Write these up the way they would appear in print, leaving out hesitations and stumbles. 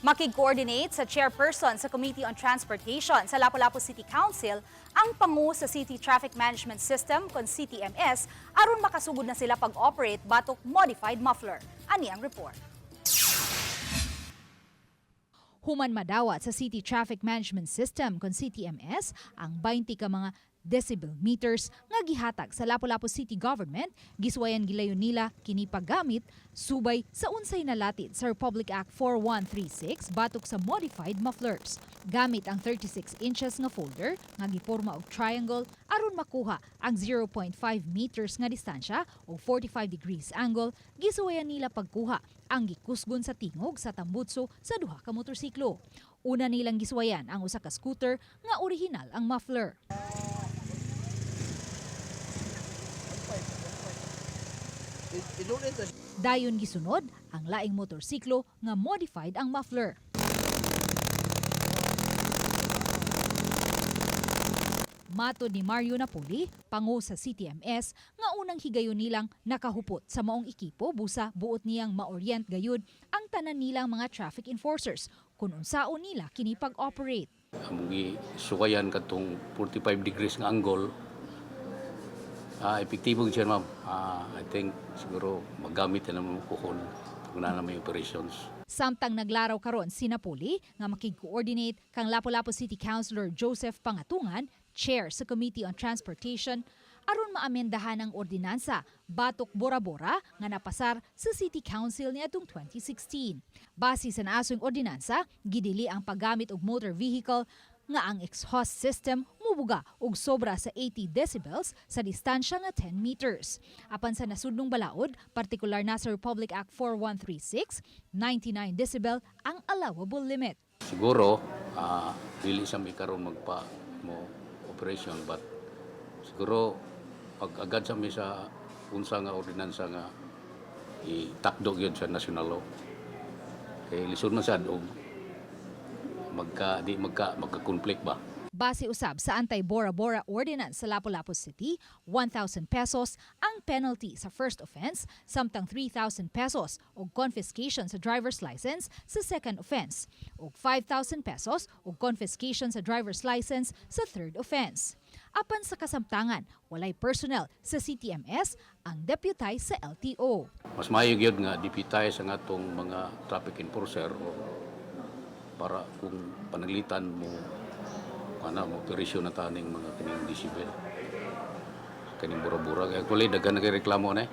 Makig-coordinate sa chairperson sa Committee on Transportation sa Lapu-Lapu City Council ang pangu sa City Traffic Management System kon CTMS aron makasugod na sila pag-operate batok modified muffler. Ani ang report. Human madawat sa City Traffic Management System kon CTMS ang 20 ka mga decibel meters nga gihatag sa Lapu-Lapu City Government, giswayan gilayon nila kini paggamit subay sa unsay nalatid sa Republic Act 4136 batok sa modified mufflers. Gamit ang 36 inches nga folder nga giporma og triangle aron makuha ang 0.5 meters nga distansya o 45 degrees angle, gisuwayan nila pagkuha ang gikusgon sa tingog sa tambutso sa duha ka motorsiklo. Una nilang giswayan ang usa ka scooter nga orihinal ang muffler. Dayon gisunod ang laing motorsiklo nga modified ang muffler. Matod ni Mario Napoli, pangu sa CTMS, nga unang higayon nilang nakahupot sa maong ekipo busa buot niyang maorient gayud ang tanan nilang mga traffic enforcers kung unsaon nila kini pag-operate. Among sukayan katong 45 degrees nga angle. Epektibo gyud siya, ma'am. I think siguro magamit na naman kuhon kung na may operations. Samtang naglaraw karon si Napoli nga makig-coordinate kang Lapu-Lapu City Councilor Joseph Pangatungan, chair sa Committee on Transportation, aron maamendahan ang ordinansa batok Bora-Bora nga napasar sa City Council niadtong 2016. Base sa naasong ordinansa, gidili ang paggamit og motor vehicle nga ang exhaust system mubuga og sobra sa 80 decibels sa distansya nga 10 meters. Apan sa nasudnong balaod, partikular na sa Republic Act 4136, 99 decibel ang allowable limit. Siguro dili sa mi karon magpa mo operation, but siguro pag agad sa mi sa unsa nga ordinansa nga itakdo gyud sa national law. Kay lisod man sad og magka di magka magka-conflict ba. Base usab sa Anti-Bora-Bora Ordinance sa Lapu-Lapu City, 1,000 pesos ang penalty sa first offense, samtang 3,000 pesos og confiscation sa driver's license sa second offense, ug 5,000 pesos og confiscation sa driver's license sa third offense. Apan sa kasamtangan, walay personnel sa CTMS ang deputize sa LTO. Mas maayo gyud nga deputize ang atong mga traffic enforcer o para kung pananglitan mo ana mo operasyon na taning mga kining decibel, kining bura-bura. Kaya actually daghan na kay reklamo na eh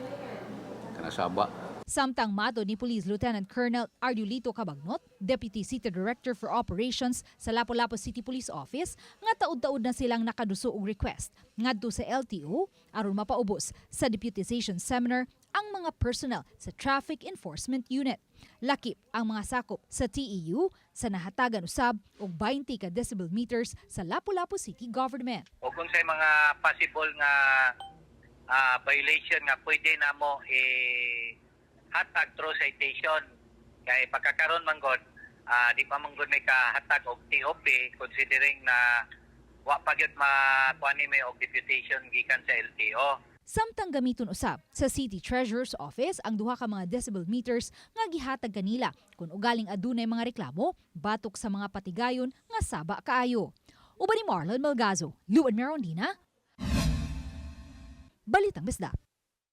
kana saba. Samtang mato ni Police Lieutenant Colonel Ardiolito Cabagnot, Deputy City Director for Operations sa Lapu-Lapu City Police Office, nga taud-taud na silang nakaduso og request ngadto sa LTO aron mapaubos sa deputization seminar ang mga personnel sa Traffic Enforcement Unit. Lakip ang mga sakop sa TEU sa nahatagan usab og 20 ka decibel meters sa Lapu-Lapu City Government. O kung sa mga possible nga violation nga pwede na mo eh, hatag through citation kay pagkakaron man god, di pa man gud may kahatag og TOP considering na wa pa gyud makuha ni may og deputation gikan sa LTO. Samtang gamiton usab sa City Treasurer's Office ang duha ka mga decibel meters nga gihatag kanila kung ugaling adunay mga reklamo batok sa mga patigayon nga saba kaayo. Uban ni Marlon Malgazo, Luan Merondina, Balitang Bisdak.